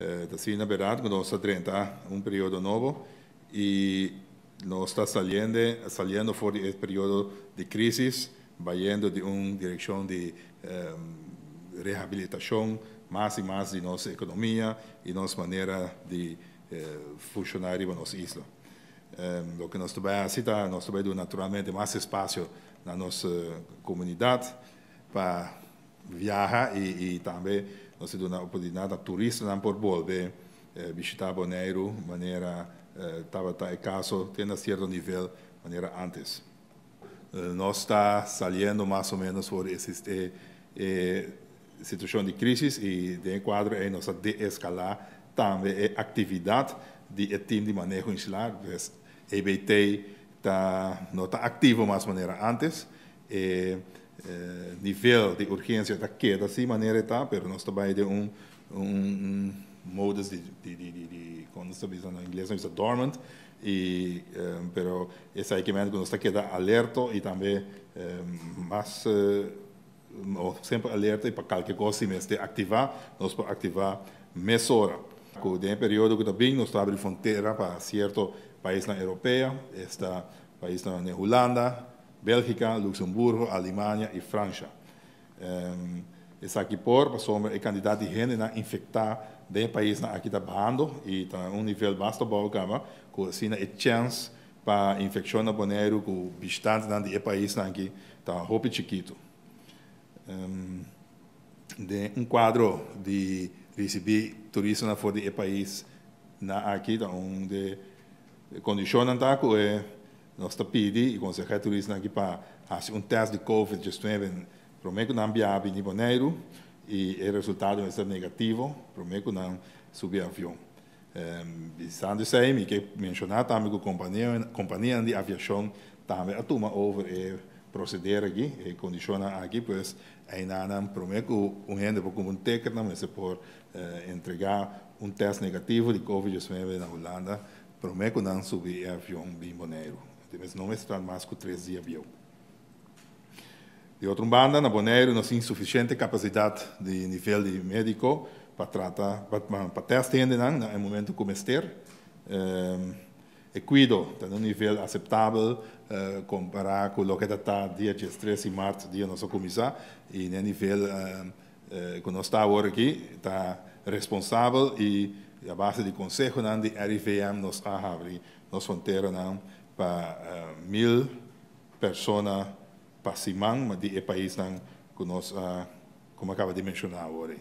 Ta asina berdad cu nos a drenta un periodo nobo y nos ta saliendo for di e periodo di crisis, bayendo di un direccion di rehabilitacion mas y mas di nos economia y nos manera di funciona riba nos isla. Loke nos ta bay haci ta nos ta bay duna naturalmente mas espacio na nos comunidad pa viaha y tambe nos ta duna oportunidad na turistanan por bolbe bishita Boneiru manera tabata e caso te na cierto nivel manera antes. Nos ta saliendo mas o menos for di e situacion di crisis y den e cuadro ey nos a deescala tambe e actividad di e team di maneho insular, pues EBT ta no ta activo mas manera antes. E nivel di urgencia ta keda si manera e ta, pero nos ta bay den un modus di, con nos ta bisa na ingles, nos ta bisa dormant, y pero esaki cu nos ta keda alerto y tambe mas semper alerta y pa cualkier cos si mester activa, nos por activa mesora. Cu den periodo cu ta bin, nos ta habri frontera pa cierto paisnan Europeo, esta paisnan na Hulanda, Belgica, Luxemburgo, Alemania y Francia. Esaki por pasobra e cantidad di hendenan infecta den paisnan aki ta bahando y ta un nivel basta abou caba, cu asina e chance pa infeccion na Boneiru cu bishitantenan di e paisnan aki ta hopi chikito. Den un cuadro di ricibi turistanan for di e paisnan aki, ta un di e condicionnan ta cu e nos ta pidi y conseha turistanan aki pa haci un test di COVID-19 prome cu nan biaha bini Boneiru y e resultado ta negativo prome cu nan subi avion. Bisando esey, mi ke menciona tambe cu compania di aviacion tambe a tuma over e proceder aki, e condicion aki, pues einan prome cu un hende por cumpra un ticket, nan mester por entrega un test negativo di COVID-19 na Hulanda prome cu nan subi e avion bin Boneiru. Entonces, no mester mas cu 3 dia bieu. Di otro banda, na Boneiru nos tin suficiente capacidad di nivel di medico pa trata, pa test hendenan na momento cu mester. E cuido ta na un nivel aceptabel compara cu loke ta dia 13 di maart, dia nos a cuminsa, y na nivel cu nos ta awor aki, ta responsabel y a base di consehonan di RIVM nos a habri nos fronteranan pa 1000 persona pa siman di e paisnan cu nos, como a caba di menciona awor.